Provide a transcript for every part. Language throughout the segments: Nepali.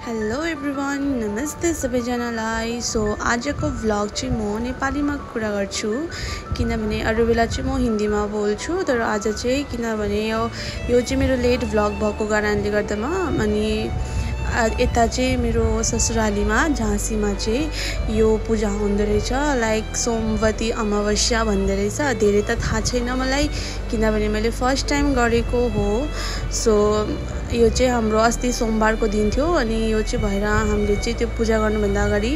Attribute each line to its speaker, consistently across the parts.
Speaker 1: हेलो एभ्रिवान, नमस्ते सबैजनालाई। सो आजको भ्लग चाहिँ म नेपालीमा कुरा गर्छु किनभने अरू बेला चाहिँ म हिन्दीमा बोल्छु। तर आज चाहिँ किनभने यो चाहिँ मेरो लेट भ्लग भएको कारणले गर्दामा अनि यता चाहिँ मेरो ससुरालीमा झाँसीमा चाहिँ यो पूजा हुँदो रहेछ, लाइक सोमवती अमावस्या भन्दो रहेछ। धेरै त थाहा छैन मलाई किनभने मैले फर्स्ट टाइम गरेको हो। सो यो चाहिँ हाम्रो अस्ति सोमबारको दिन थियो अनि यो चाहिँ भएर हामीले चाहिँ त्यो पूजा गर्नुभन्दा अगाडि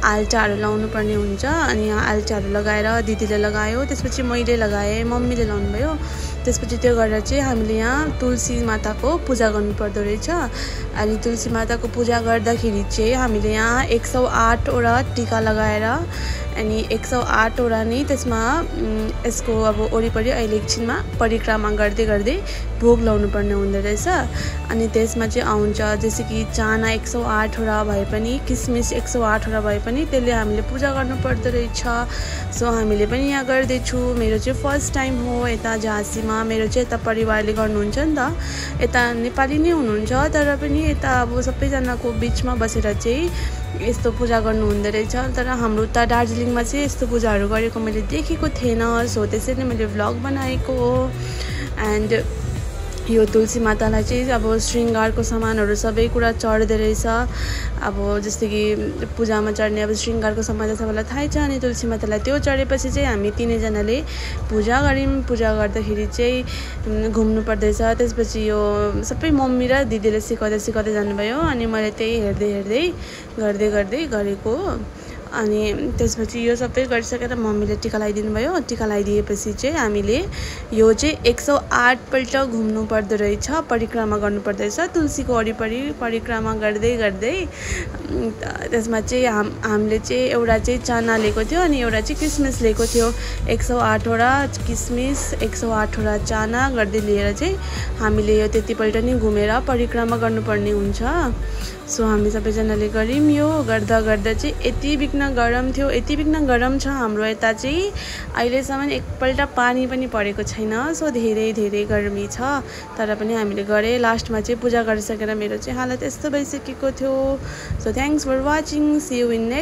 Speaker 1: आल्टाहरू लाउनु पर्ने हुन्छ। अनि आल्टाहरू लगाएर दिदीले लगायो, त्यसपछि मैले लगाएँ, मम्मीले लाउनुभयो। त्यसपछि त्यो गरेर चाहिँ हामीले यहाँ तुलसी माताको पूजा गर्नुपर्दो रहेछ। अनि तुलसी माताको पूजा गर्दाखेरि चाहिँ हामीले यहाँ 108वटा टिका लगाएर अनि 108वटा नै त्यसमा यसको अब वरिपरि अहिले एकछिनमा परिक्रमा गर्दै गर्दै भोग लाउनु पर्ने हुँदो रहेछ। अनि त्यसमा चाहिँ आउँछ जस्तै कि चाना 108वटा भए पनि, किसमिस 108वटा भए पनि त्यसले हामीले पूजा गर्नुपर्दो रहेछ। सो हामीले पनि यहाँ गर्दैछु। मेरो चाहिँ फर्स्ट टाइम हो यता झाँसीमा। मेरो चाहिँ यता परिवारले गर्नुहुन्छ नि त, यता नेपाली नै हुनुहुन्छ तर पनि यता अब सबैजनाको बिचमा बसेर चाहिँ यस्तो पूजा गर्नु हुँदो रहेछ। तर हाम्रो उता दार्जिलिङमा चाहिँ यस्तो पूजाहरू गरेको मैले देखेको थिएन। सो त्यसैले मैले भ्लग बनाएको हो। एन्ड यो तुलसी मातालाई चाहिँ अब श्रृङ्गारको सामानहरू सबै कुरा चढ्दो रहेछ। अब जस्तै कि पूजामा चढ्ने अब श्रृङ्गारको सामान त सबैलाई थाहै छ। अनि तुलसी मातालाई त्यो चढेपछि चाहिँ हामी तिनैजनाले पूजा गऱ्यौँ। पूजा गर्दाखेरि चाहिँ घुम्नु पर्दैछ। त्यसपछि यो सबै मम्मी र दिदीले सिकाउँदै जानुभयो अनि मैले त्यही हेर्दै गर्दै गरेको। अनि त्यसपछि यो सबै गरिसकेर मम्मीले टिका लगाइदिनु भयो। टिका लगाइदिएपछि चाहिँ हामीले यो चाहिँ 108पल्ट घुम्नु पर्दो रहेछ, परिक्रमा गर्नुपर्दो रहेछ तुलसीको वरिपरि परिक्रमा गर्दै गर्दै। त्यसमा चाहिँ हामीले चाहिँ एउटा चाहिँ चाना लिएको थियो अनि एउटा चाहिँ किसमिस लिएको थियो। 108वटा किसमिस 108वटा चाना गर्दै लिएर चाहिँ हामीले यो त्यतिपल्ट नै घुमेर परिक्रमा गर्नुपर्ने हुन्छ। सो हामी सबैजनाले गऱ्यौँ। यो गर्दा चाहिँ यति बिघ्न गरम थियो, यति बिघ्न गरम छ हाम्रो यता चाहिँ अहिलेसम्म एकपल्ट पानी पनि परेको छैन। सो धेरै गर्मी छ तर पनि हामीले गरेँ। लास्टमा चाहिँ पूजा गरिसकेर मेरो चाहिँ हालत यस्तो भइसकेको थियो। So thanks for watching, see you in next